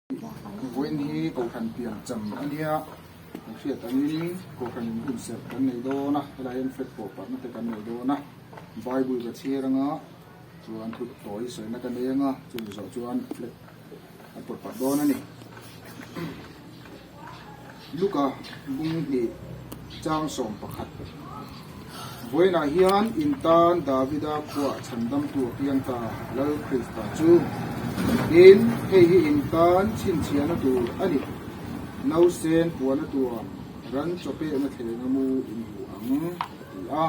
Vawiin hi Kohhran piancham a nia, kan hriat angin Kohhran in hun serh kan nei dawn a, helai hian flag pawh parhna te kan nei dawn a, Bible ka chhiar anga chuan thu tawi sawina ka nei anga chumi zawh chuan flag a pawt parh dawn a ni. Luka bung hnih chang 11. Vawiinah hian in tan Davida khuah chhandamtu a piang ta, Lal Krista chu. Tin, hei hi in tan chhinchhiahna tur a ni. Nausen puana tuam ran chawpehna thlenga mu in hmu ang, a ti a.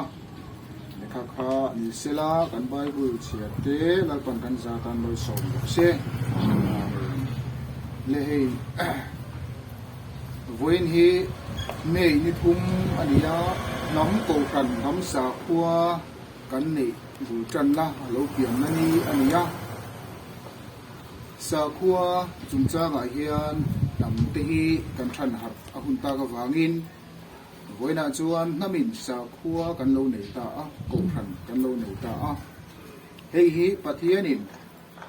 Lehkha kha ni sela kan Bible chhiar te Lalpan kan za tan malsawm bawk se. Amen. Le hei vawiin hi May ni thum a ni a, hnam kohhran hnam sakhua kan neih bul tanna a lo pianna ni a ni a. Sakhua chungchangah hian hnam te hi kan than harh a hun tak avangin Vawiinah chuan hnamin sakhua kan lo nei ta a, kohhran kan lo nei ta a. Hei hi Pathianin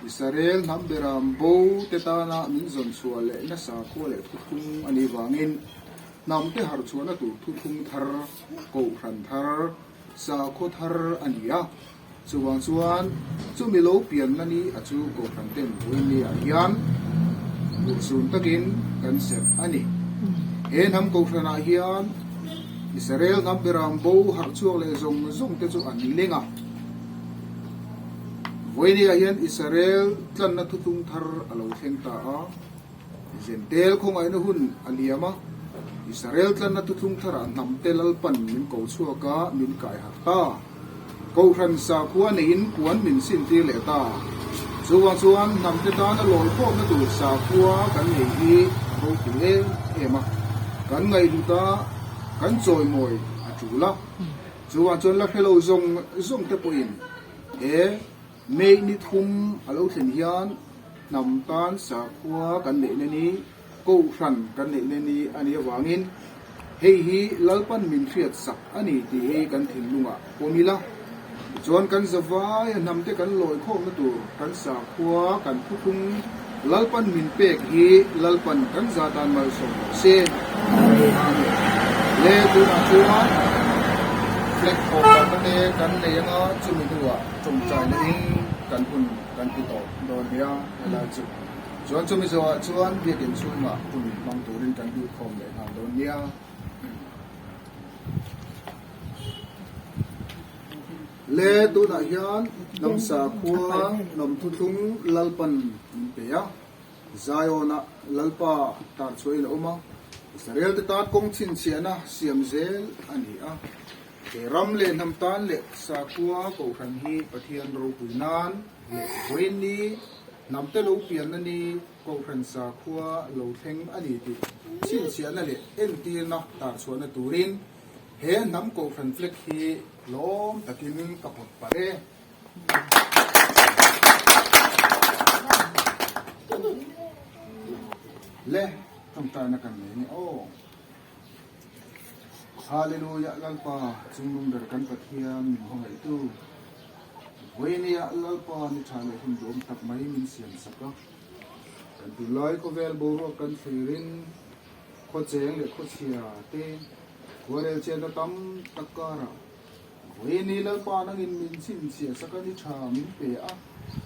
Israel hnam beram bo te tana min zawn chhuah lehna sakhua leh thuthlung a nih vangin hnamte harh chhuahna tur thuthlung thar, kohhran thar, sakhua thar a ni a. Chuvang chuan chumi lo pianna ni a chu Kohhran ten vawiin ah hian urhsun takin kan serh a ni. He hnam Kohhran ah hian Israel hnam beram bo harh chhuak leh zawng zawng te chu an leng a. Vawiin ah hian Israel tlanna thuthlung thar a lo thleng ta a. Zentel khawngaihna hun a liam a, Israel tlanna thuthlung tharah hnamte Lalpan min ko chhuak a, min kai harh ta. Kohhran sakhua neiin puan min sintir leh ta. Chuvang chuan hnamte tana lawi khawmna tur sakhua kan nei hi a ropui em em a, kan ngaihhlut a, kan chawimawi a tul a. Chuvang chuan la hrelo zawng zawng te pawhin he May ni thum a lo thlen hian hnam tan sakhua kan neihna ni, kohhran kan neihna ni a nih avangin hei hi Lalpan min hriat sak a ni tih hi kan thinlungah pawm ila. Tichuan kan zavai a hnamte kan lawi khawmna tur kan sakhua kan thuthlung Lalpan min pek hi Lalpan kan za tan malsawm rawh se. Amen. Le tunah chuan flag pawh parhna te kan nei anga chumi hnuah tawngtai lehin kan hun kan ti tawh dawn nia helai chu. Chuan chumi zawhah chuan biakin chhungah hun hmang turin kan lut khawm leh nghal dawn nia. Le tunah hian hnam sakhua hnam thuthlung Lalpan min pe a, Zion-ah Lalpa tar chhuahin a awm a, Israel te tan kawng chhinchhiahna siam zel a ni a. He ram leh hnam tan leh sakhua kohhran hi Pathian ropui nan leh vawiin ni hnamte lo pianna ni kohhran sakhua lo thleng a ni tih chhinchhiahna leh entirna tarchhuahna turin he hnam kohhran flag hi lawm takin ka pawt parh e. Le, tawngtaina kan nei nge aw. Hallelujah Lalpa chungnung ber kan Pathian min hmangaihtu Vawinia Lalpa ni tha leh hun duhawm tak mai min siam sak a. Kan tunlai khawvel boruak kan thlirin khawcheng leh khawchhia te khuarel chenna tam tak karah Vawiini Lalpa nangin min chhinchhiah sak a ni tha min pe a,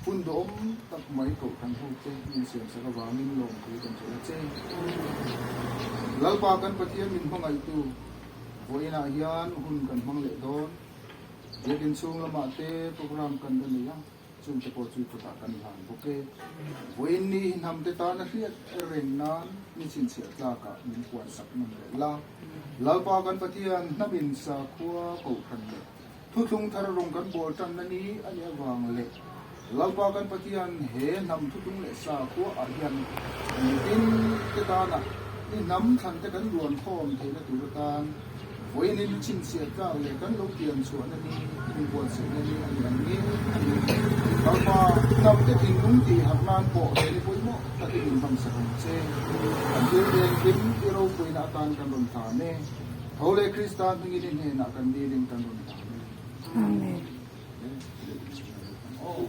hun duhawm tak mai kohhran hote min siam sak avangin lawmthu kan hrilh a che. Lalpa kan Pathian min hmangaihtu vawiinah hian hun kan hmang leh dawn. Biakin chhung lamah te program kan la nei a. Chungte pawh chu kutah kan hlan bawk e. Vawiin ni hi hnamte tana hriat reng nan ni chhinchhiah tlakah min puan sak nawn leh la. Lalpa kan Pathian hnamin sakhua kohhran leh thuthlung thar rawng kan bawl tanna ni a nih avang leh Lalpa kan Pathian he hnam thuthlung leh sakhua ah hian mitin te tana ni hnam thlan te kan luan khawm theihna tur atan Vawiin in chhinchhiah tlak leh kan lo pian chhuahna hi inbuatsaihna hi a ni ang nge a ni. Lalpa, hnamte thinlung tih harh nan pawh he ni pawimawh takin in hmangsak ang che. Kan thil engkim i ropuina atan kan rawn hlan e. Tho leh Krista hmingin i hnenah kan dilin kan rawn hlan e. Amen. Aw.